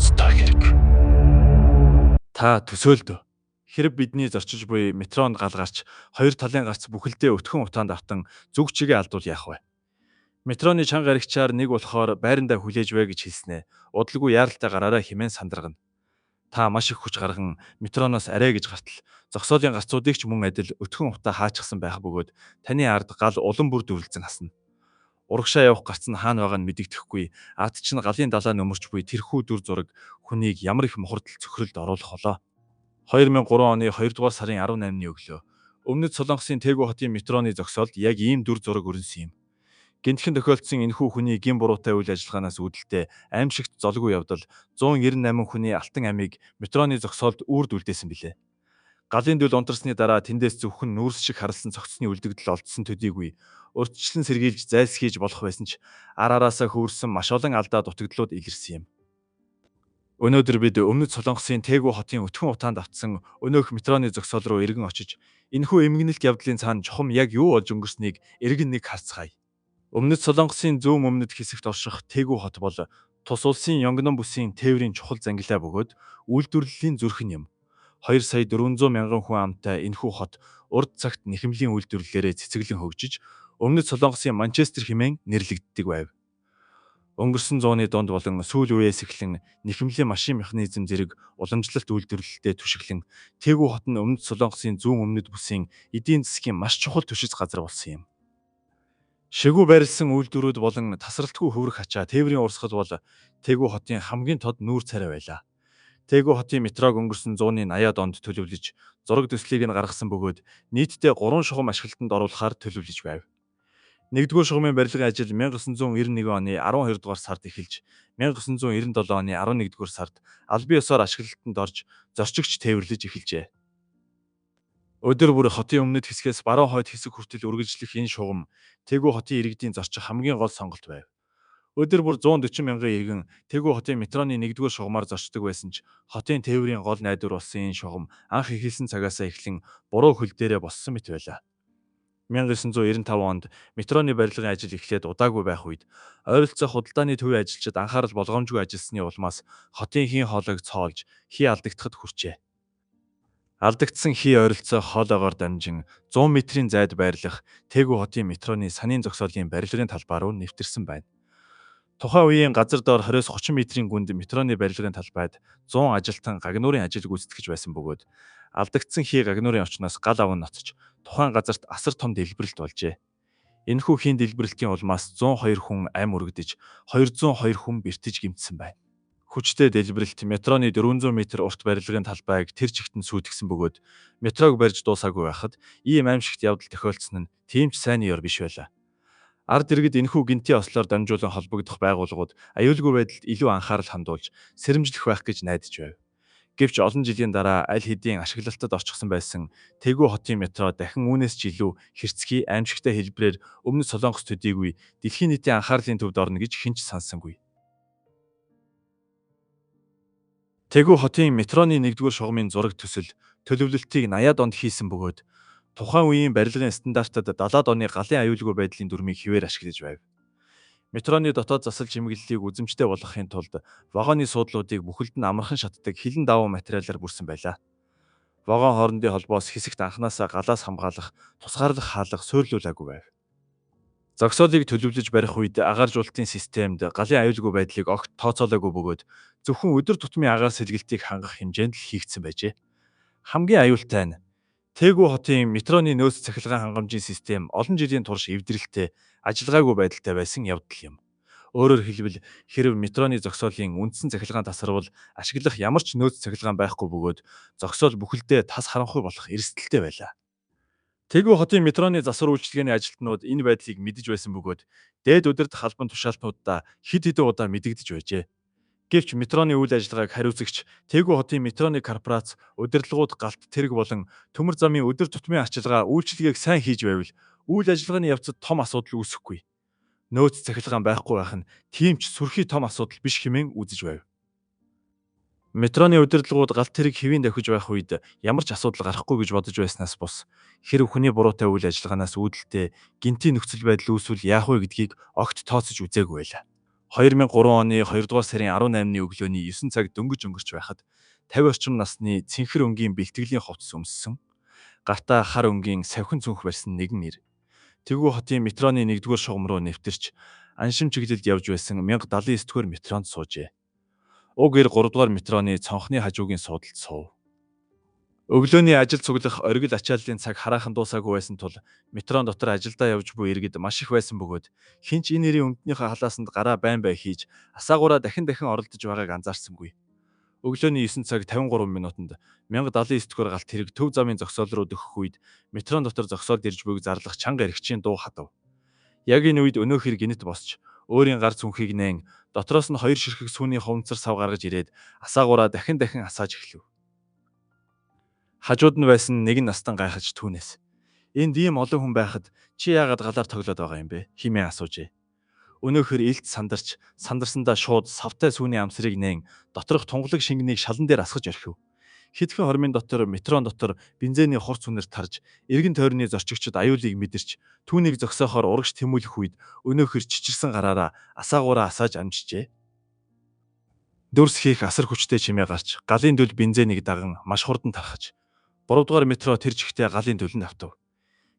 ноцтой хэрэг. Та төсөөлдөө. Хэрэг бидний зорчиж буй метронд гал гарч хоёр талын гарц бүхэлдээ өтгөн утаанд автан зүг чигээ алдвал яах вэ? Метроны чанга аригчаар нэг болохоор байрандаа хүлээж вэ гэж хэлснээ. Удалгүй яаралтай гараарай хэмээн сандаргана. Та маш их хүч гарган метроноос арай гэж гартал зогсоолын гарцуудыг ч мөн адил өтгөн утаа хаачихсан байх бөгөөд таны ард гал улам бүр дүрлзэн хасна. Урагшаа явах гарц нь хаана байгааг нь мэдэгдэхгүй, ард чинь галын далаа нөмөрч буй тэрхүү дүр зураг хүнийг ямар их мухардал цөхрөлд оруулах болоо. 2003 оны 2 дугаар сарын 18-ны өглөө Өмнөд Солонгосын Тэгү хотын метроны зогсоолд яг ийм дүр зураг өрнөсөн юм. Гэнтхэн тохиолдсон энэхүү хүний гэм буруутай үйл ажиллагаанаас үүдэлтэй аймшигт золгүй явдал 198 хүний алтан амийг метроны зогсоолд үүрд үлдээсэн билээ. Галын дүл унтарсны дараа тэндээс зөвхөн нүүрс шиг харалсан цогцсны үлдэгдэл олдсон төдийгүй урьдчилан сэргийлж зайлсхийж болох байсан ч ар араасаа хөөрсөн маш олон алдаа дутагдлууд илэрсэн юм. Өнөөдөр бид Өмнөд Солонгосын Тэгү хотын өтгөн утаанд автсан өнөөх метроны зогсоол руу эргэн очиж энэхүү эмгэнэлт явдлын цаана чухам яг юу болж өнгөрснийг эргэн нэг харцгаая. Өмнөд Солонгосын зүүн өмнөд хэсэгт орших Тэгү хот бол тус улсын Ёнгном бүсийн тээврийн чухал зангилаа бөгөөд үйлдвэрлэлийн зүрхэн юм. 2 сая 400 мянган хүн амтай энэхүү хот урд цагт нэхэмлийн үйлдвэрлэлээрээ цэцэглэн хөгжиж Өмнөд Солонгосын Манчестер хэмээн нэрлэгддэг байв. Өнгөрсөн зууны дунд болон сүүл үеэс эхлэн нэхэмлийн машин механизм зэрэг уламжлалт үйлдвэрлэлтэд түшиглэн Тэгү хот нь Өмнөд Солонгосын зүүн өмнөд бүсийн эдийн засгийн маш чухал түшиж газар болсон юм. Шигүү байрлсан үйлдвэрүүд болон тасралтгүй хөврөх ачаа тээврийн урсгал бол Тэгү хотын хамгийн тод нүүр царай байлаа. Тэгү хотын метрог өнгөрсөн зууны 80-ад онд төлөвлөж зураг төслийг нь гаргасан бөгөөд нийтдээ 3 шугам ашиглалтанд оруулахаар төлөвлөж байв. Нэгдүгээр шугамын барилгын ажил 1991 оны 12 дугаар сард эхэлж 1997 оны 11 дугаар сард албан ёсоор ашиглалтанд орж зорчигч тээвэрлэж эхэлжээ. Өдөр бүр хотын өмнөд хэсгээс баруун хойд хэсэг хүртэл үргэлжлэх энэ шугам Тэгү хотын иргэдийн зорчих хамгийн гол сонголт байв. Өдөр бүр 140 мянган иргэн Тэгү хотын метроны нэгдүгээр шугамаар зорчдог байсан ч хотын тээврийн гол найдвар болсон энэ шугам анх эхэлсэн цагаасаа эхлэн буруу хөл дээрээ боссон мэт байлаа. 1995 онд метроны барилгын ажил эхлээд удаагүй байх үед ойролцоох худалдааны төвийн ажилчид анхаарал болгоомжгүй ажилласны улмаас хотын хийн хоолойг цоолж хий алдагдахад хүрчээ. Алдагдсан хий ойролцоох хоолоогоор дамжин 100 метрийн зайд байрлах Тэгү хотын метроны санийн зогсоолын барилгын талбай руу нэвтэрсэн байна. Тухайн үеийн газар доор 20-30 метрийн гүнд метроны барилгын талбайд 100 ажилтан гагнуурын ажил гүйцэтгэж байсан бөгөөд алдагдсан хий гагнуурын орчноос гал аван ноцож тухайн газарт асар том дэлбэрэлт болжээ. Энэхүү хийн дэлбэрэлтийн улмаас 102 хүн амь өргөдөж 202 хүн бэртэж гэмтсэн байна. Хүчтэй дэлбэрэлт метроны 400 метр урт барилгын талбайг тэр чигт нь сүйтгэсэн бөгөөд метрог барьж дуусаагүй байхад ийм аймшигт явдал тохиолдсон нь тийм ч сайн ёр биш байлаа. Ард иргэд энэхүү гэнтийн ослоор дамжуулан холбогдох байгууллагууд аюулгүй байдалд илүү анхаарал хандуулж сэрэмжлэх байх гэж найдаж байв. Гэвч олон жилийн дараа аль хэдийн ашиглалтад орчихсон байсан Тэгү хотын метро дахин үүнээс ч илүү хэрцгий аймшигтай хэлбэрээр Өмнөд Солонгос төдийгүй дэлхийн нийтийн анхаарлын төвд орно гэж хэн ч санасангүй. Тэгү хотын метроны нэгдүгээр шугамын зураг төсөл төлөвлөлтийг 80-ад онд хийсэн бөгөөд тухайн үеийн барилгын стандартад 70-ад оны галын аюулгүй байдлын дүрмийг хэвээр ашиглаж байв. Метроны дотоод засал чимэглэлийг үзэмжтэй болгохын тулд вагоны суудлуудыг бүхэлд нь амархан шатдаг хилэн давуу материалаар бүрсэн байлаа. Вагон хоорондын холбоос хэсэгт анханасаа галаас хамгаалах тусгаарлах хаалга суйрлуулаагүй байв. Зогсоолыг төлөвлөж барих үед агааржуулалтын системд галын аюулгүй байдлыг огт тооцоолоогүй бөгөөд зөвхөн өдөр тутмын агаар сэлгэлтийг хангах хэмжээнд л хийгдсэн байжээ. Хамгийн аюултай нь Тэгү хотын метроны нөөц цахилгаан хангамжийн систем олон жилийн турш эвдрэлтэй, ажиллагаагүй байдалтай байсан явдал юм. Өөрөөр хэлбэл хэрэв метроны зогсоолын үндсэн цахилгаан тасарвал ашиглах ямар ч нөөц цахилгаан байхгүй бөгөөд зогсоол бүхэлдээ тас харанхуй болох эрсдэлтэй байлаа. Тэгү хотын метроны засвар үйлчилгээний ажилтнууд энэ байдлыг мэдэж байсан бөгөөд дээд удирдах албан тушаалтнуудаа хэд хэдэн удаа мэдэгдэж байжээ. Гэвч метроны үйл ажиллагааг хариуцагч Тэгү хотын метроны корпорац удирдлагууд галт тэрэг болон төмөр замын өдөр тутмын арчилгаа үйлчилгээг сайн хийж байвал үйл ажиллагааны явцад том асуудал үүсэхгүй. Нөөц цахилгаан байхгүй байх нь тийм ч сүрхий том асуудал биш хэмээн үзэж байв. Метроны удирдлагууд галт тэрэг хэвийн давхиж байх үед ямар ч асуудал гарахгүй гэж бодож байснаас бус хэрв хүний буруутай үйл ажиллагаанаас үүдэлтэй гэнтийн нөхцөл байдал үүсвэл яах вэ гэдгийг огт тооцож үзээгүй байлаа. 2003 оны 2 дугаар сарын 18-ны өглөөний 9 цаг дөнгөж өнгөрч байхад 50 орчим насны цэнхэр өнгийн бэлтгэлийн хувцас өмссөн, гартаа хар өнгийн савхин цүнх барьсан нэгэн эр Тэгүү хотын метроны 1-р шугам руу нэвтэрч Аншим чиглэлд явж байсан 1079-р метронд суужээ. Уг эр 3-р метроны цонхны хажуугийн суудалд суув. Өглөөний ажил цуглах оргил ачааллын цаг хараахан дуусаагүй байсан тул метрон дотор ажилдаа явж буй иргэд маш их байсан бөгөөд хэн ч энэ эрийн өмднийхөө халаасанд гараа байн бай хийж асаагуураа дахин дахин оролдож байгааг анзаарсангүй. Өглөөний 9 цаг 53 минутанд 1079-р галт тэрэг төв замын зогсоол руу дөхөх үед метрон дотор зогсоолд ирж буйг зарлах чанга эрэгчийн дуу хадав. Яг энэ үед өнөөх эр гэнэт босч өөрийн гар цүнхийг нээн дотроос нь хоёр ширхэг сүүний хуванцар сав гаргаж ирээд асаагуураа дахин дахин асааж эхлэв. Хажууд нь байсан нэгэн настан гайхаж түүнээс "Энд ийм олон хүн байхад чи яагаад галаар тоглоод байгаа юм бэ?" хэмээн асуужээ. Өнөөхөр илт сандарч, сандарсандаа шууд савтай сүүний амсрыг нээн доторх тунгалаг шингэнийг шалан дээр асгаж орхив. Хэдхэн хормын дотор метрон дотор бензиний хурц үнэр тарж, эргэн тойрны зорчигчид аюулыг мэдэрч, түүнийг зогсоохоор урагш тэмүүлэх үед өнөөхөр чичирсэн гараараа асаагуураа асааж амжижээ. Дүрс хийх асар хүчтэй чимээ гарч, галын дүл бензинийг даган маш хурдан тархаж, 3 дугаар метро тэр чигтээ галын дүлэнд автав.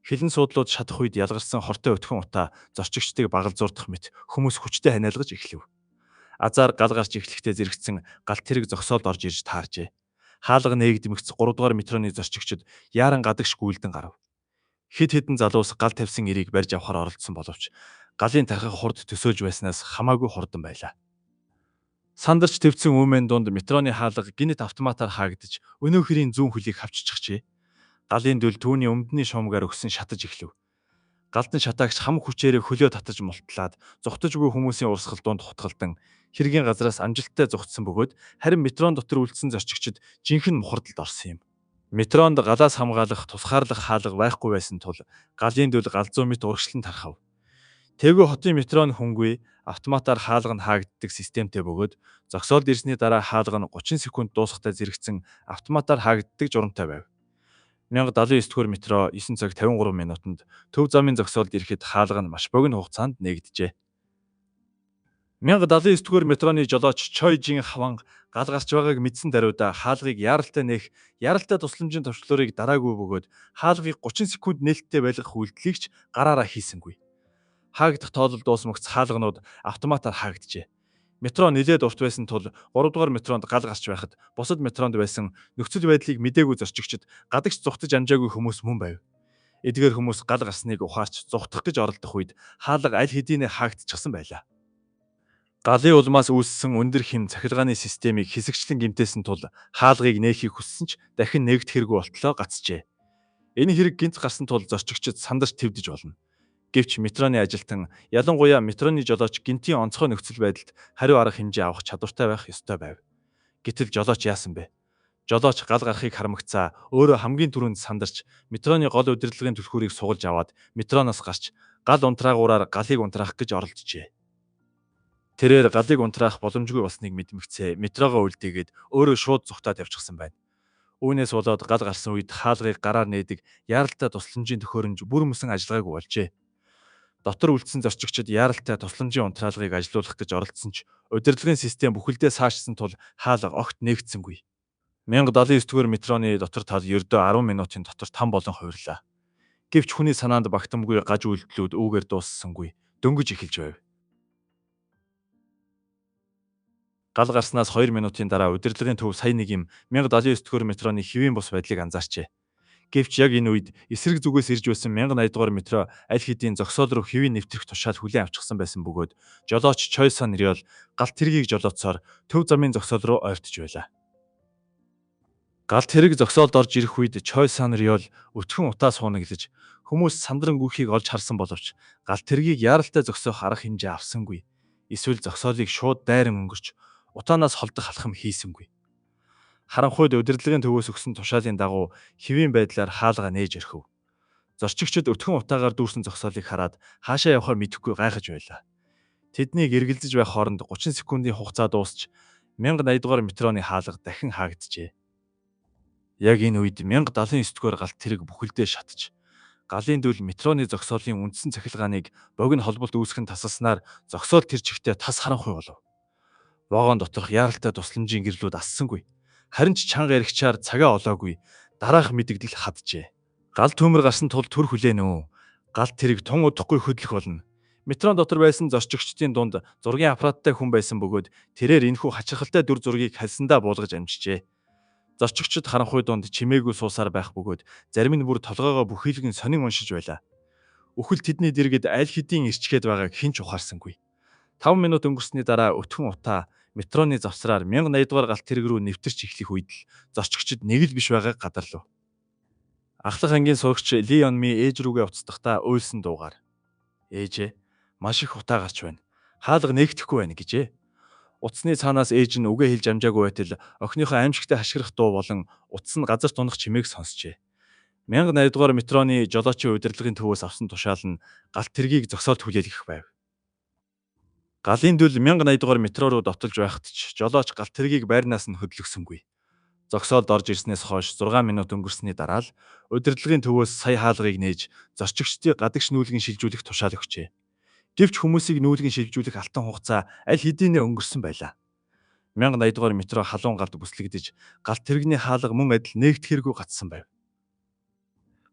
Хилэн суудлууд шатах үед ялгарсан хортой өтгөн утаа зорчигчдыг багалзуурдах мэт хүмүүс хүчтэй ханиалгаж эхлэв. Азаар гал гарч эхлэхдээ зэрэгцсэн галт тэрэг зогсоолд орж ирж тааржээ. Хаалга нээгдмэгц 3 дугаар метроны зорчигчид яаран гадагш гүйлдэн гарав. Хэд хэдэн залуус гал тавьсан эрийг барьж авахар оролдсон боловч галын тархах хурд төсөөлж байснаас хамаагүй хурдан байлаа. Сандарч твцэн үүмэн дунд метроны хаалга гэнэт автоматар хаагдаж өнөөх эрийн зүүн хөлийг хавччихжээ. Галын дүл түүний өмдний шуумгаар өгсөн шатаж эхлэв. Галдан шатаагч хам хүчээрээ хөлөө татаж мултлаад зугтаж буй хүмүүсийн урсгал дунд хутгалдан хэргийн газраас амжилттай зугтсан бөгөөд харин метрон дотор үлдсэн зорчигчид жинхэнэ мухардалд орсон юм. Метронд галаас хамгаалах тусгаарлах хаалга байхгүй байсан тул галын дүл галзуу мэт урагшлан тархав. Тэгүү хотын метро нь хүнгүй автоматар хаалга нь хаагддаг системтэй бөгөөд зогсоолд ирсний дараа хаалга нь 30 секунд дуусахтай зэрэгцэн автоматар хаагддаг журамтай байв. 1079-р метро 9 цаг 53 минутанд төв замын зогсоолд ирэхэд хаалга нь маш богино хугацаанд нээгджээ. 1079-р метроны жолооч Чой Жин Хаван гал гарч байгааг мэдсэн даруйда хаалгыг яаралтай нээх, яаралтай тусламжийн товчлуурыг дараагүй бөгөөд хаалгыг 30 секунд нээлттэй байлгах үйлдэлийг ч гараараа хийсэнгүй. Хаагдах тоолол дуусмагц хаалганууд автоматар хаагджээ. Метро нилээд урт байсан тул 3 дугаар метронд гал гарч байхад бусад метронд байсан нөхцөл байдлыг мдээгүй зорчигчид гадагш зугтаж амжаагүй хүмүүс мөн байв. Эдгээр хүмүүс гал гарсныг ухаарч зугтах гэж оролдох үед хаалга аль хэдийнэ хаагдчихсан байлаа. Галын улмаас үүссэн өндөр хэм цахилгааны системийг хэсэгчлэн гэмтээсэн тул хаалгыг нээхийг хүссэн ч дахин нээгдэхэргүй болтлоо гацжээ. Энэ хэрэг гинц гарсан тул зорчигчид сандарч твдэж болно. Гэвч метроны ажилтан, ялангуяа метроны жолооч гэнтийн онцгой нөхцөл байдалд хариу арга хэмжээ авах чадвартай байх ёстой байв. Гэтэл жолооч яасан бэ? Жолооч гал гарахыг харамгацаа өөрөө хамгийн түрүүнд сандарч метроны гол удирдлагын түлхүүрийг сугалж аваад метроноос гарч гал унтраагуураар галыг унтраах гэж оролджээ. Тэрээр галыг унтраах боломжгүй болсныг мэдмэгцээ метрогоо үлдээгээд өөрөө шууд зугтаад явчихсан байна. Үүнээс болоод гал гарсан үед хаалгыг гараар нээдэг яаралтай тусламжийн төхөөрөмж бүр мөсөн ажиллагаагүй болжээ. Дотор үлдсэн зорчигчид яаралтай тусламжийн унтраалгыг ажилуулах гэж оролдсон ч удирдлагын систем бүхэлдээ саашсан тул хаалга огт нээгдсэнгүй. 1079-р метроны дотор тал ердөө 10 минутын дотор там болон хувирлаа. Гэвч хүний санаанд багтамгүй гаж үйлдэлүүд үүгээр дууссангүй дөнгөж эхэлж байв. Гал гарснаас 2 минутын дараа удирдлагын төв сая нэг юм 1079-р метроны хэвийн бус байдлыг анзаарчээ. Гэвч яг энэ үед эсрэг зүгээс ирж байсан 1080 дугаар метро аль хэдийн зогсоол руу хэвийн нэвтрэх тушаал хүлээн авчихсан байсан бөгөөд жолооч Чой Сан Рёл галт тэргийг жолооцоор төв замын зогсоол руу ойртож байлаа. Галт тэрэг зогсоолд орж ирэх үед Чой Сан Рёл өтгөн утаа суунаглаж хүмүүс сандран гүйхийг олж харсан боловч галт тэргийг яаралтай зогсоох арга хэмжээ авсангүй. Эсвэл зогсоолыг шууд дайран өнгөрч утаанаас холдох алхам хийсэнгүй. Харанхуйд удирдлагын төвөөс өгсөн тушаалын дагуу хэвийн байдлаар хаалга нээж орхив. Зорчигчид өтгөн утаагаар дүүрсэн зогсоолыг хараад хаашаа явахаа мэдэхгүй гайхаж байлаа. Тэднийг эргэлзэж байх хооронд 30 секундын хугацаа дуусч 1080 дугаар метроны хаалга дахин хаагджээ. Яг энэ үед 1079 дугаар галт тэрэг бүхэлдээ шатж, Галын дүл метроны зогсоолын үндсэн цахилгааныг богино холболт үүсгэн тасалснаар зогсоол тэр чигтээ тас харанхуй болов. Вагон доторх яаралтай тусламжийн гэрлүүд ассангүй. Харин ч чанга яригчаар цагаа олоогүй дараах мэдэгдэл хаджээ. Гал төмөр гарсан тул түр хүлээн үү. Галт тэрэг тун удахгүй хөдлөх болно. Метрон дотор байсан зорчигчдын дунд зургийн аппараттай хүн байсан бөгөөд тэрээр энэхүү хачирхалтай дүр зургийг хальсандаа буулгаж амжижээ. Зорчигчид харанхуй дунд чимээгүй суусаар байх бөгөөд зарим нь бүр толгоогоо бүхийлгэн сонин уншиж байлаа. Үхэл тэдний дэргэд аль хэдийн ирчгээд байгааг хэн ч ухаарсангүй. 5 минут өнгөрсний дараа өтгөн утаа метроны завсраар 1080 дугаар галт тэрэг рүү нэвтэрч эхлэх үед л зорчигчид нэг л биш байгааг гадарлав. Ахлах ангийн сурагч Ли Онми ээж рүүгээ уцдахдаа уйлсан дуугаар "Ээжээ, маш их утаа гарч байна. Хаалга нээгдэхгүй байна" гэжээ. Утасны цаанаас ээж нь үгээ хэлж амжаагүй байтал охиныхоо аимшигтай хашгирах дуу болон утас нь газарт унах чимээг сонсчээ. 1080 дугаар метроны жолоочийн удирдлагын төвөөс авсан тушаал нь галт тэргийг зогсоолд хүлээлгэх байв. Галын дүл 1080 дугаар метро руу довтолж байхад ч жолооч галт тэргийг байрнаас нь хөдлөсөнгүй. Зогсоолд орж ирснээс хойш 6 минут өнгөрсний дараа л удирдлагын төвөөс сая хаалгыг нээж зорчигчдыг гадагш нүүлгэн шилжүүлэх тушаал өгчээ. Гэвч хүмүүсийг нүүлгэн шилжүүлэх алтан хугацаа аль хэдийнэ өнгөрсөн байлаа. 1080 дугаар метро халуун галд бүслэгдэж галт тэрэгний хаалга мөн адил нээгдэхэргүй гацсан байв.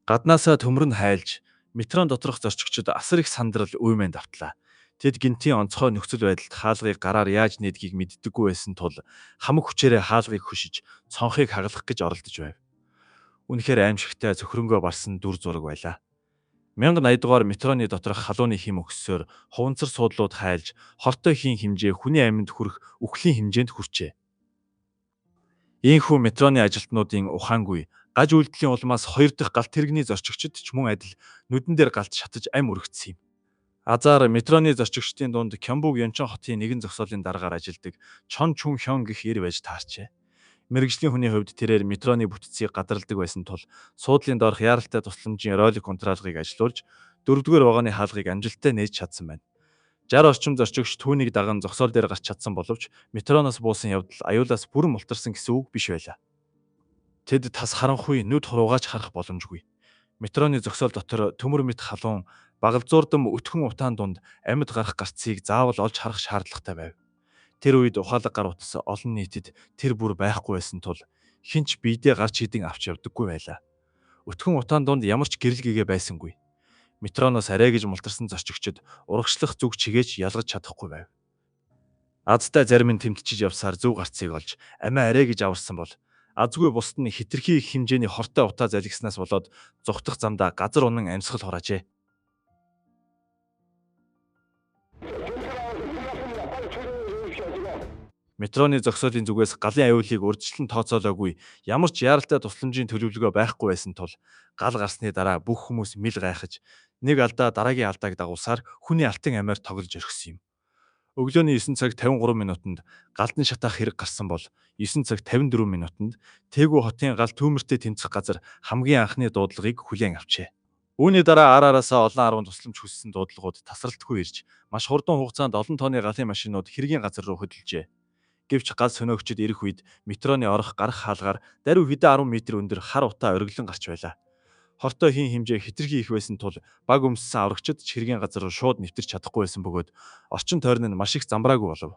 Гаднаасаа төмөр нь хайлж метрон доторх зорчигчид асар их сандрал уйман давтлаа. Тэд гэнтийн онцгой нөхцөл байдалд хаалгыг гараар яаж нээдгийг мэддэггүй байсан тул хамаг хүчээрээ хаалгыг хөшиж цонхыг хагалах гэж оролдож байв. Үнэхээр аимшигтай цөхрөнгөө барсан дүр зураг байлаа. 1080 дугаар метроны доторх халууны хэм өгссөөр хуванцар суудлууд хайлж хортой хийн хэмжээ хүний амьд хүрэх үхлийн хэмжээнд хүрчээ. Ийхүү метроны ажилтнуудын ухаангүй гаж үйлдэлийн улмаас хоёр дахь галт тэрэгний зорчигчид ч мөн адил нүдэн дээр галт шатаж ам өргөцсөн юм. Азар метроны зорчигчдын дунд Кёмбуг Ёнчон хотын нэгэн зогсоолын дараагаар ажилладаг Чон Чүн Хён гэх эр байж таарчээ. Мэргэжлийн хүний хувьд тэрээр метроны бүтцийг гадралдаг байсан тул суудлын доорх яаралтай тусламжийн ролик унтраалгыг ажилуулж дөрөвдүгээр вагоны хаалгыг амжилттай нээж чадсан байна. 60 орчим зорчигч түүнийг даган зогсоол дээр гарч чадсан боловч метроноос буусан явдал аюулаас бүрэн мултарсан гэсэн үг биш байлаа. Тэд тас харанхуй нүд хуруугаач харах боломжгүй. Метроны зогсоол дотор төмөр мэт халуун багалзуурдам өтгөн утаан дунд амьд гарах гарцыг заавал олж харах шаардлагатай байв. Тэр үед ухаалаг гар утас олон нийтэд тэр бүр байхгүй байсан тул хэн ч биедээ гарч хідэн авч явдаггүй байлаа. Өтгөн утаан дунд ямар ч гэрэл гэгээ байсангүй. Метроноос арай гэж мултарсан зорчигчид урагшлах зүг чигээч ялгаж чадахгүй байв. Азтай зарим нь тэмтчиж явсаар зөв гарцыг олж амиа арай гэж аварсан бол азгүй бусд нь хэтэрхий их хэмжээний хортой утаа залгиснаас болоод зугтах замдаа газар унан амьсгал хураажээ. Метроны зогсоолын зүгээс галын аюулыг урьдчилан тооцоолоогүй ямар ч яаралтай тусламжийн төлөвлөгөө байхгүй байсан тул гал гарсны дараа бүх хүмүүс мэл гайхаж нэг алдаа дараагийн алдааг дагуулсаар хүний алтан амиар тоглож орхисон юм. Өглөөний 9 цаг 53 минутанд галдан шатаах хэрэг гарсан бол 9 цаг 54 минутанд Тэгү хотын гал түүмэртэй тэмцэх газар хамгийн анхны дуудлагыг хүлээн авчээ. Үүний дараа ар араасаа олон арван тусламж хүссэн дуудлагууд тасралтгүй ирж маш хурдан хугацаанд олон тооны галын машинууд хэргийн газар руу хөдөлжээ. Гэвч гал сөнөөгчид ирэх үед метроны орох гарах хаалгаар даруй хэдэн 10 метр өндөр хар утаа ориглон гарч байлаа. Хортой хийн хэмжээ хэтэрхий их байсан тул баг өмссөн аврагчид ч хэргийн газар руу шууд нэвтэрч чадахгүй байсан бөгөөд орчин тойрон нь маш их замбраагүй болов.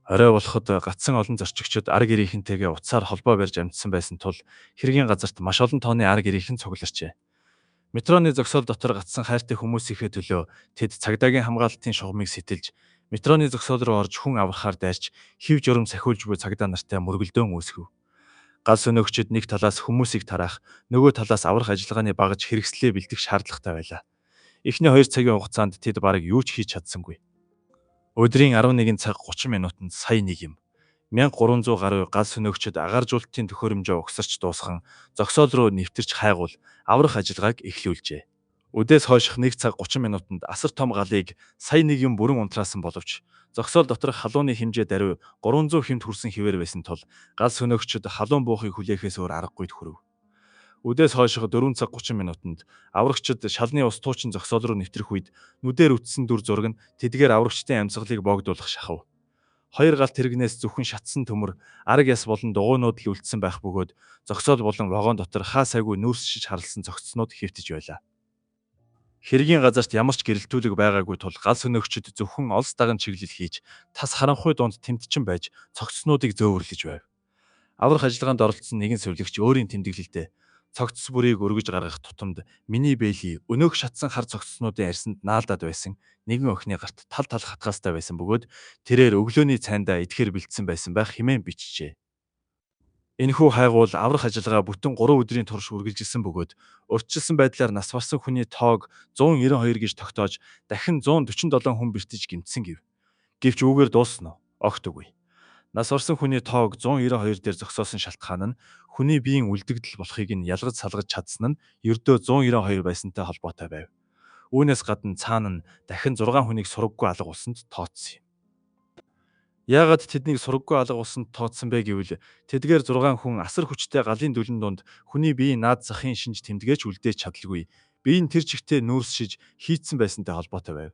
Орой болоход гацсан олон зорчигчид ар гэрийнхэнтэйгээ утсаар холбоо барьж амжсан байсан тул хэргийн газарт маш олон тооны ар гэрийнхэн цугларчээ. Метроны зогсоол дотор гацсан хайртай хүмүүсийнхээ төлөө тэд цагдаагийн хамгаалалтын шугамыг сэтэлж метроны зогсоол руу орж хүн аврахаар дайрч хэв журам сахиулж буй цагдаа нартай мөргөлдөөн үүсгэв. Гал сөнөөгчид нэг талаас хүмүүсийг тараах, нөгөө талаас аврах ажиллагааны багаж хэрэгслээ бэлдэх шаардлагатай байлаа. Эхний 2 цагийн хугацаанд тэд бараг юу ч хийж чадсангүй. Өдрийн 11 цаг 30 минутанд сая нэг юм 1300 гаруй гал сөнөөгчид агааржуулалтын төхөөрөмжөө угсарч дуусган зогсоол руу нэвтэрч хайгуул аврах ажиллагааг эхлүүлжээ. Үдээс хойших 1 цаг 30 минутанд асар том галыг сая нэг юм бүрэн унтраасан боловч зогсоол доторх халууны хэмжээ даруй 300 хэмт хүрсэн хэвээр байсан тул гал сөнөөгчид халуун буухыг хүлээхээс өөр аргагүйд хүрв. Үдээс хойших 4 цаг 30 минутанд аврагчид шалны ус туучин зогсоол руу нэвтрэх үед нүдээр үтсэн дүр зураг нь тэдгээр аврагчдын амьсгалыг боогдуулах шахав. Хоёр галт тэрэгнээс зөвхөн шатсан төмөр, араг яс болон дугуйнууд л үлдсэн байх бөгөөд зогсоол болон вагон дотор хаа сайгүй нүүрсшиж харалсан цогцоснууд хэвтэж байлаа. Хэргийн газарт ямар ч гэрэлтүүлэг байгаагүй тул гал сөнөөгчид зөвхөн олс даган чиглэл хийж, тас харанхуй дунд тэмтчин байж цогцоснуудыг зөөвөрлөж байв. Аврах ажиллагаанд оролцсон нэгэн сувилагч өөрийн тэмдэглэлдээ цогцос бүрийг өргөж гаргах тутамд миний бээлий өнөөх шатсан хар цогцоснуудын арьсанд наалдаад байсан нэгэн охины гарт тал тал хатгаастай байсан бөгөөд тэрээр өглөөний цайндаа идэхээр бэлдсэн байсан байх хэмээн бичжээ. Энэхүү хайгуул аврах ажиллагаа бүтэн 3 өдрийн турш үргэлжилсэн бөгөөд урьдчилсан байдлаар нас барсан хүний тоог 192 гэж тогтоож дахин 147 хүн бэртэж гэмтсэн гэв. Гэвч үүгээр дууссан уу? Огт үгүй. Нас барсан хүний тоог 192 дээр зогсоосон шалтгаан нь хүний биеийн үлдэгдэл болохыг нь ялгаж салгаж чадсан нь ердөө 192 байсантай холбоотой байв. Үүнээс гадна цаана нь дахин 6 хүнийг сураггүй алга болсонд тооцсон юм. Яагаад тэднийг сураггүй алга болсонд тооцсон бэ гэвэл тэдгээр 6 хүн асар хүчтэй галын дүлэн дунд хүний биеийн наад захын шинж тэмдгээс ч үлдээж чадалгүй бие нь тэр чигтээ нүүрсшиж хийцэн байсантай холбоотой байв.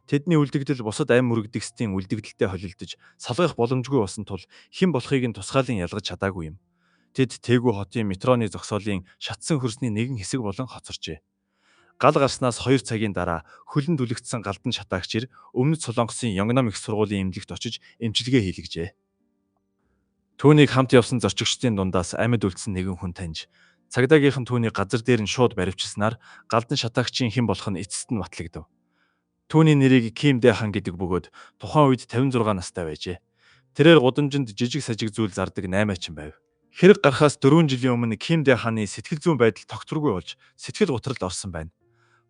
Тэдний үлдэгдэл бусад амь мөргөдөгсдийн үлдэгдэлтэй холилдож салгах боломжгүй болсон тул хэн болохыг нь тусгаалan ялгаж чадаагүй юм. Тэд Тэгүү хотын метроны зогсоолын шатсан хөрсний нэгэн хэсэг болон хоцорчээ. Гал гарснаас 2 цагийн дараа хөлөнд түлэгдсэн галдан шатаагч ир Өмнөд Солонгосын Ёнгном их сургуулийн эмнэлэгт очиж эмчилгээ хийлгэжээ. Түүнийг хамт явсан зорчигчдын дундаас амьд үлдсэн нэгэн хүн таньж цагдаагийнхан түүнийг газар дээр нь шууд баривчилснаар галдан шатаагчийн хэн болох нь эцэст нь батлагдав. Түүний нэрийг Ким Дэ Хан гэдэг бөгөөд тухайн үед 56 настай байжээ. Тэрээр гудамжинд жижиг сажиг зүйл зардаг наймаачин байв. Хэрэг гарахаас 4 жилийн өмнө Ким Дэ Ханы сэтгэл зүйн байдал тогтворгүй болж сэтгэл гутралд орсон байна.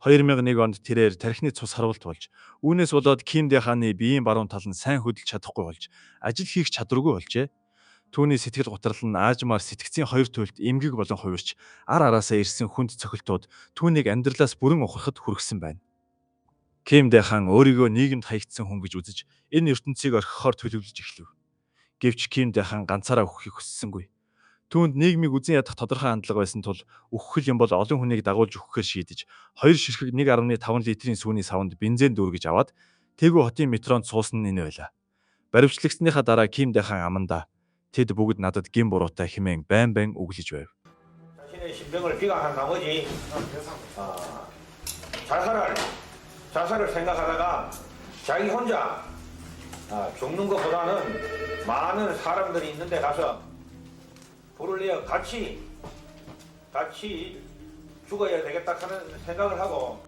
2001 онд тэрээр тархины цус харуулт болж үүнээс болоод Ким Дэ Ханы биеийн баруун тал нь сайн хөдөлж чадахгүй болж ажил хийх чадваргүй болжээ. Түүний сэтгэл гутрал нь аажмаар сэтгцийн хоёр туйлд эмгэг болон хувирч ар араасаа ирсэн хүнд цохилтууд түүнийг амьдралаас бүрэн ухрахад хүргэсэн байна. Ким Дэ Хан өөрийгөө нийгэмд хаягдсан хүн гэж үзэж энэ ертөнцийг орхихоор төлөвлөж эхлэв. Гэвч Ким Дэ Хан ганцаараа үхэхийг хүссэнгүй. Түүнд нийгмийг үзэн ядах тодорхой хандлага байсан тул үхэх юм бол олон хүнийг дагуулж үхэхээр шийдэж 2 ширхэг 1.5 литрийн сүүний саванд бензин дүүргэж аваад Тэгүү хотын метронд суусан нь энэ байлаа. Баривчлагдсаныхаа дараа Ким Дэ Хан амандаа тэд бүгд надад гэм буруутай хэмээн байн байн үглэж байв. 자신의 신병을 비관한 나머지 자살을 생각하다가 자기 혼자 죽는 것보다는 많은 사람들이 있는 데 가서 불을 내어 같이 죽어야 되겠다 하는 생각을 하고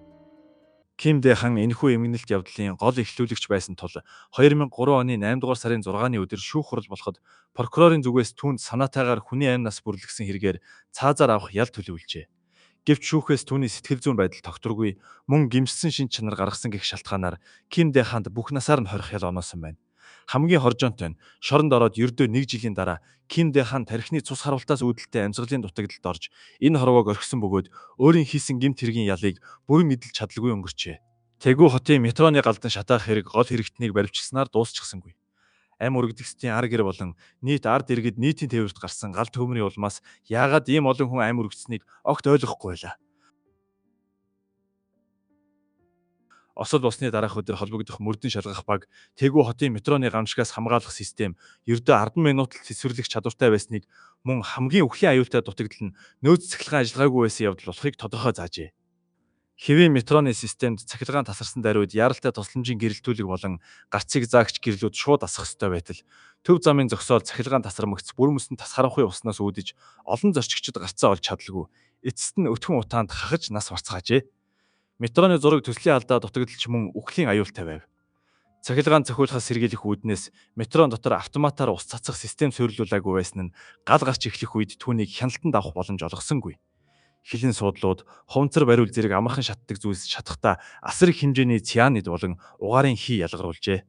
Ким Дэ Хан энэхүү эмгэнэлт явдлын гол эхлүүлэгч байсан тул 2003 оны 8 дугаар сарын 6-ны өдөр шүүх хурал болоход прокурорын зүгээс түүнд санаатайгаар хүний амь нас бүрлэгсэн хэрэгээр цаазаар авах ял төлөвлөжээ. Гэвч шүүхээс түүний сэтгэл зүйн байдал тогтворгүй мөн гэмшсэн шинж чанар гаргасан гэх шалтгаанаар Ким Дэ Ханд бүх насаар нь хорих ял оноосон байна. Хамгийн хоржоонтой нь шоронд ороод ердөө 1 жилийн дараа Ким Дэ Хан тархины цус харуултаас үүдэлтэй амьсгалын дутагдлалд орж энэ хорвоог орхисон бөгөөд өөрийн хийсэн гэмт хэргийн ялыг бүрэн эдэлж чадалгүй өнгөрчээ. Тэгүү хотын метроны галдан шатаах хэрэг гол хэрэгтнийг баривчилснаар дуусчихсангүй. Амь өргөдөгсдийн ар гэр болон нийт ард иргэд нийтийн тээврт гарсан гал төмрийн улмаас яагаад ийм олон хүн амь өргөдсөнийг огт ойлгохгүй байлаа. Осол болсны дараах өдөр холбогдох мөрдөн шалгах баг Тэгүү хотын метроны гамшигаас хамгаалах систем ердөө 10 минут л цэцвэрлэх чадвартай байсныг мөн хамгийн үхлийн аюултай дутагдал нь нөөц цахилгаан ажиллагаагүй байсан явдал болохыг тодорхой заажээ. Хэвийн метроны системд цахилгаан тасарсан даруйд яаралтай тусламжийн гэрэлтүүлэг болон гарцыг заагч гэрлүүд шууд асах ёстой байтал төв замын зогсоол цахилгаан тасармагц бүр мөсөн тас харанхуй уснаас үүдэж олон зорчигчид гарцаа олж чадалгүй эцэст нь өтгөн утаанд хахаж нас барцгаажээ. Метроны зураг төслийн алдаа дутагдalч мөн үхлийн аюултай байв. Цахилгаан цохиулахаас сэргийлэх үүднээс метрон дотор автоматар ус цацах систем суйрлуулаагүй байсан нь гал гарч эхлэх үед түүнийг хяналтанд авах боломж олгосонгүй. Хилэн суудлууд, хуванцар бариул зэрэг амархан шатдаг зүйлс шатахдаа асар их хэмжээний цианид болон угаарын хий ялгаруулжээ.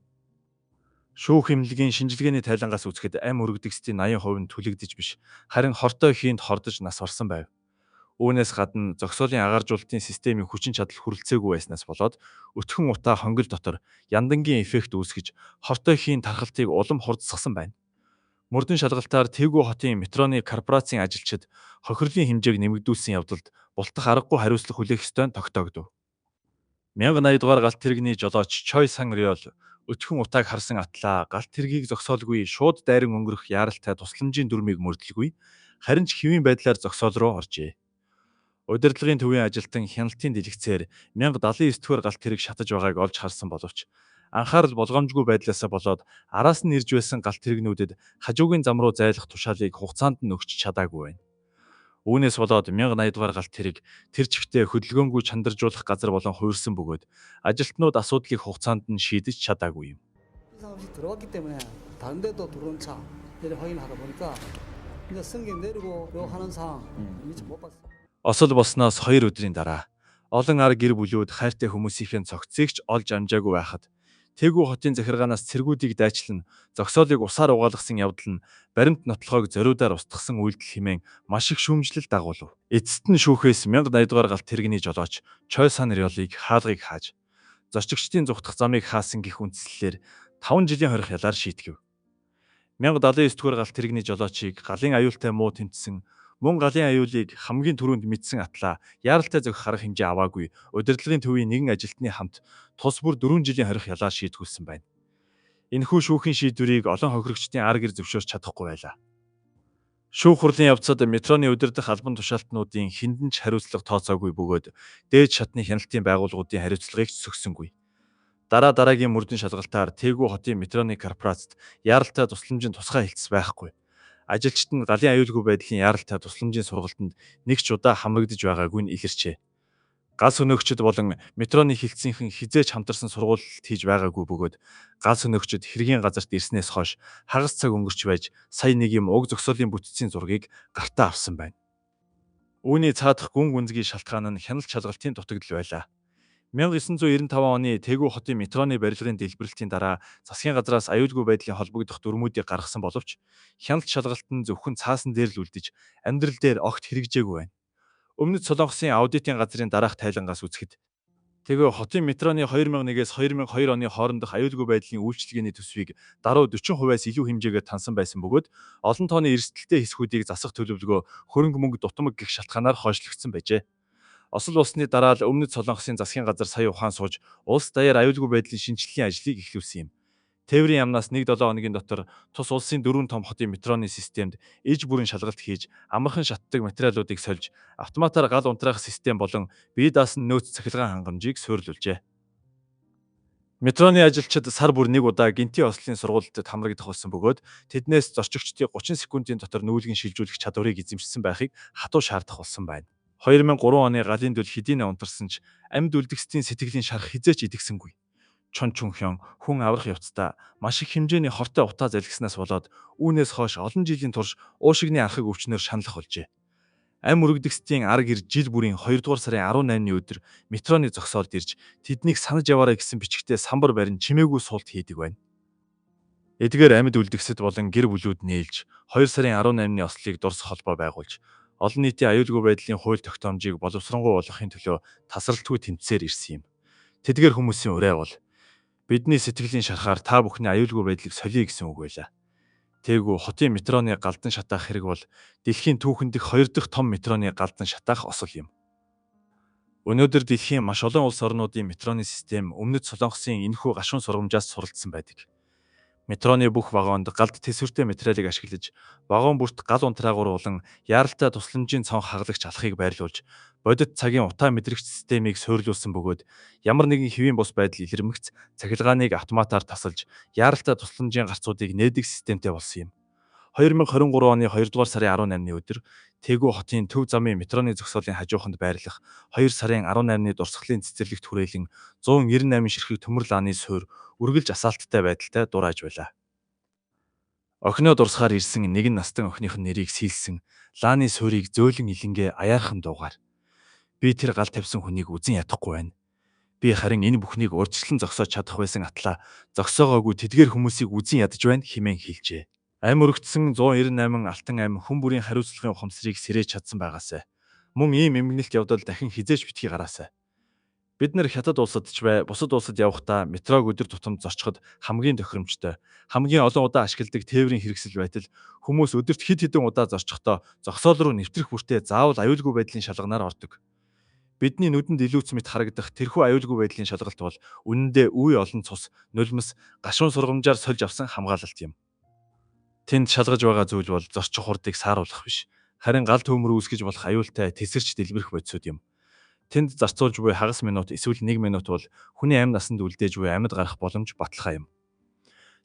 Шүүх эмнэлгийн шинжилгээний тайлангаас үзэхэд амь өргөдөгсдийн 80% нь түлэгдэж биш, харин хортой хийнд хордож нас барсан байв. Үүнээс гадна зогсоолын агааржуулалтын системийн хүчин чадал хүрэлцээгүй байснаас болоод өтгөн утаа хонгил дотор яндангийн эффект үүсгэж хортой хийн тархалтыг улам хурдсгасан байна. Мөрдөн шалгалтаар Тэгүү хотын метроны корпорацийн ажилчид хохирлын хэмжээг нэмэгдүүлсэн явдалд бултах аргагүй хариуцлага хүлээх ёстой нь тогтоогдов. 1080 дугаар галт тэрэгний жолооч Чой Сан Рёл өтгөн утааг харсан атлаа галт тэргийг зогсоолгүй шууд дайран өнгөрөх яаралтай тусламжийн дүрмийг мөрдөлгүй, харин ч хэвийн байдлаар зогсоол руу оржээ. Удирдлагын төвийн ажилтан хяналтын дэлгэцээр 1079 дугаар галт тэрэг шатаж байгааг олж харсан боловч анхаарал болгоомжгүй байдлаасаа болоод араас нь ирж байсан галт тэрэгнүүдэд хажуугийн зам руу зайлах тушаалыг хугацаанд нь өгч чадаагүй байна. Үүнээс болоод 1080 дугаар галт тэрэг тэр чигтээ хөдөлгөөнгүй чандаржуулах газар болон хувирсан бөгөөд ажилтнууд асуудлыг хугацаанд нь шийдэж чадаагүй юм. 이상 없이 들어왔기 때문에 다른 데도 들어온 차 이렇게 확인하다 보니까 이제 승객 내리고 요 하는 상황 미처 못 봤어요. Осол болсноос 2 өдрийн дараа олон ар гэр бүлүүд хайртай хүмүүсийнхээ цогцыг ч олж амжаагүй байхад Тэгүү хотын захиргаанаас цэргүүдийг дайчлан зогсоолыг усаар угаалгасан явдал нь баримт нотлохоог зориудаар устгасан үйлдэл хэмээн маш их шүүмжлэл дагуулав. Эцэст нь шүүхээс 1080 дугаар галт тэрэгний жолооч Чой Сан Рёлыг хаалгыг хааж зорчигчдын зугтах замыг хаасан гэх үндслэлээр 5 жилийн хорих ялаар шийтгэв. 1079 дугаар галт тэрэгний жолоочийг галын аюултай муу тэмцсэн мөн галын аюулыг хамгийн түрүүнд мэдсэн атлаа яаралтай зохих арга хэмжээ аваагүй удирдлагын төвийн нэгэн ажилтны хамт тус бүр 4 жилийн хорих ялаар шийтгүүлсэн байна. Энэхүү шүүхийн шийдвэрийг олон хохирогчдын ар гэр зөвшөөрч чадахгүй байлаа. Шүүх хурлын явцад метроны удирдах албан тушаалтнуудын хэндэн ч хариуцлага тооцоогүй бөгөөд дээд шатны хяналтын байгууллагуудын хариуцлагыг ч сөхсөнгүй. Дараа дараагийн мөрдөн шалгалтаар Тэгүү хотын метроны корпорацид яаралтай тусламжийн тусгай хэлтэс байхгүй. Ажилчид нь галын аюулгүй байдлын яаралтай тусламжийн сургалтанд нэг ч удаа хамрагдаж байгаагүй нь илэрчээ. Гал сөнөөгчид болон метроны хэлтсийнхэн хэзээ ч хамтарсан сургуулилт хийж байгаагүй бөгөөд гал сөнөөгчид хэргийн газарт ирснээс хойш хагас цаг өнгөрч байж сая нэг юм уг зогсоолын бүтцийн зургийг гартаа авсан байна. Үүний цаадах гүн гүнзгий шалтгаан нь хяналт шалгалтын дутагдал байлаа. 1995 оны Тэгүү хотын метроны барилгын дэлбэрэлтийн дараа засгийн газраас аюулгүй байдлын холбогдох дүрмүүдийг гаргасан боловч хяналт шалгалт нь зөвхөн цаасан дээр л үлдэж амьдрал дээр огт хэрэгжээгүй байна. Өмнөд Солонгосын аудитын газрын дараах тайлангаас үзэхэд Тэгүү хотын метроны 2001-ээс 2002 оны хоорондох аюулгүй байдлын үйлчилгээний төсвийг даруй 40%-аас илүү хэмжээгээр тансан байсан бөгөөд олон тооны эрсдэлтэй хэсгүүдийг засах төлөвлөгөө хөрөнгө мөнгө дутмаг гэх шалтгаанаар хойшлогдсон байжээ. Осол болсны дараа л Өмнөд Солонгосын засгийн газар сая ухаан сууж улс даяар аюулгүй байдлын шинжилгээний ажлыг эхлүүлсэн юм. Тээврийн яамнаас 1-7 хоногийн дотор тус улсын 4 том хотын метроны системд иж бүрэн шалгалт хийж, амархан шатдаг материалуудыг сольж, автоматар гал унтраах систем болон бие даасан нөөц цахилгаан хангамжийг суйрлуулжээ. Метроны ажилчид сар бүр нэг удаа гэнтийн ослын сургуульд хамрагдах болсон бөгөөд тэднээс зорчигчдыг 30 секундын дотор нүүлгэн шилжүүлэх чадварыг эзэмшсэн байхыг хатуу шаардах болсон байна. 2003 оны галын дүл хэдийнэ унтарсан ч амьд үлдгэсдийн сэтгэлийн шарх хэзээ ч идэгсэнгүй. Чон Чүнхён хүн аврах явцдаа маш их хэмжээний хортой утаа залгиснаас болоод үүнээс хойш олон жилийн турш уушигны архаг өвчнөөр шаналх болжээ. Ам өргөдөгсдийн ар гэр жил бүрийн 2 дугаар сарын 18-ны өдөр метроны зогсоолд ирж тэднийг санаж яваарай гэсэн бичгтээ самбар барин чимээгүй суулт хийдэг байна. Эдгээр амьд үлдгэсэд болон гэр бүлүүд нээлж 2 сарын 18-ны ослыг дурсах холбоо байгуулж олон нийтийн аюулгүй байдлын хууль тогтоомжийг боловсронгуй болгохын төлөө тасралтгүй тэмцсээр ирсэн юм. Тэдгээр хүмүүсийн урай бол бидний сэтгэлийн шархаар та бүхний аюулгүй байдлыг солиё гэсэн үг байлаа. Тээгүү хотын метроны галдан шатаах хэрэг бол дэлхийн түүхэн дэх хоёр дахь том метроны галдан шатаах осол юм. Өнөөдөр дэлхийн маш олон улс орнуудын метроны систем Өмнөд Солонгосын энэхүү гашуун сургамжаас суралцсан байдаг. Метроны бүх вагонд галд тэсвэртэй материалыг ашиглаж, вагон бүрт гал унтраагуур болон яаралтай тусламжийн цонх хагалагч алхахыг байрлуулж, бодит цагийн утаа мэдрэгч системийг суйрлуулсан бөгөөд ямар нэгэн хэвийн бус байдал илэрмэгц цахилгааныг автоматар тасалж, яаралтай тусламжийн гарцуудыг нээдэг системтэй болсон юм. 2023 оны 2 дугаар сарын 18-ны өдөр Тэгүү хотын төв замын метроны зогсоолын хажууханд байрлах 2 сарын 18-ны дурсгалын цэцэрлэгт хүрээлэн 198 ширхэг төмөр лааны суурь үргэлж асаалттай байдалтай дурааж байлаа. Охиноо дурсахаар ирсэн нэгэн настан охиных нь нэрийг сийлсэн лааны суурийг зөөлөн илэнгээ аяархан дуугаар би тэр гал тавьсан хүнийг үзэн ядахгүй байна. Би харин энэ бүхнийг урьдчилан зогсоож чадах байсан атлаа зогсоогоогүй тэдгээр хүмүүсийг үзэн ядаж байна хэмээн хэлжээ. Ам өргөдсөн 198 алтан ам хүн бүрийн хариуцлагын ухамсарыг сэрээж чадсан байгаасай. Мөн ийм эмгэнэлт явдал дахин хэзээ ч битгий гараасай. Бид нар хятад улсад ч бай, бусад улсад явахдаа метрог өдөр тутамд зорчиход хамгийн тохиромжтой, хамгийн олон удаа ашигладаг тээврийн хэрэгсэл байтал хүмүүс өдөрт хэд хэдэн удаа зорчихдоо зогсоол руу нэвтрэх бүртээ заавал аюулгүй байдлын шалганаар ордог. Бидний нүдэнд илүүц мэт харагдах тэрхүү аюулгүй байдлын шалгалт бол үнэндээ үе олон цус, нулимс, гашуун сургамжаар сольж авсан хамгаалалт юм. Тэнд шалгаж байгаа зүйл бол зорчих хурдыг сааруулах биш. Харин гал төмөр үүсгэж болох аюултай тесэрч дэлбэрэх бодисууд юм. Тэнд зарцуулж буй хагас минут эсвэл 1 минут бол хүний амь насанд үлдээж буй амьд гарах боломж баталгаа юм.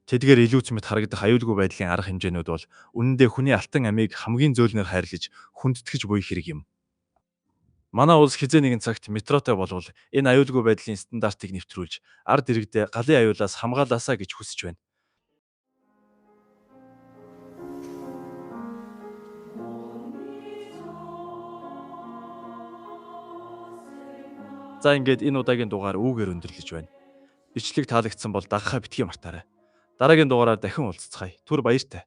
Тэдгээр илүүц мэт харагдах аюулгүй байдлын арга хэмжээнүүд бол үнэндээ хүний алтан амийг хамгийн зөөлнөр хайрлаж хүндэтгэж буй хэрэг юм. Манай улс хэзээ нэгэн цагт метротой болвол энэ аюулгүй байдлын стандартыг нэвтрүүлж ард иргэдээ галын аюулаас хамгаалаасаа гэж хүсэж байна. За ингээд энэ удаагийн дугаар үүгээр өндөрлөж байна. Бичлэг таалагдсан бол дагахаа битгий мартаарай. Дараагийн дугаараар дахин уулзацгаая. Түр баяртай.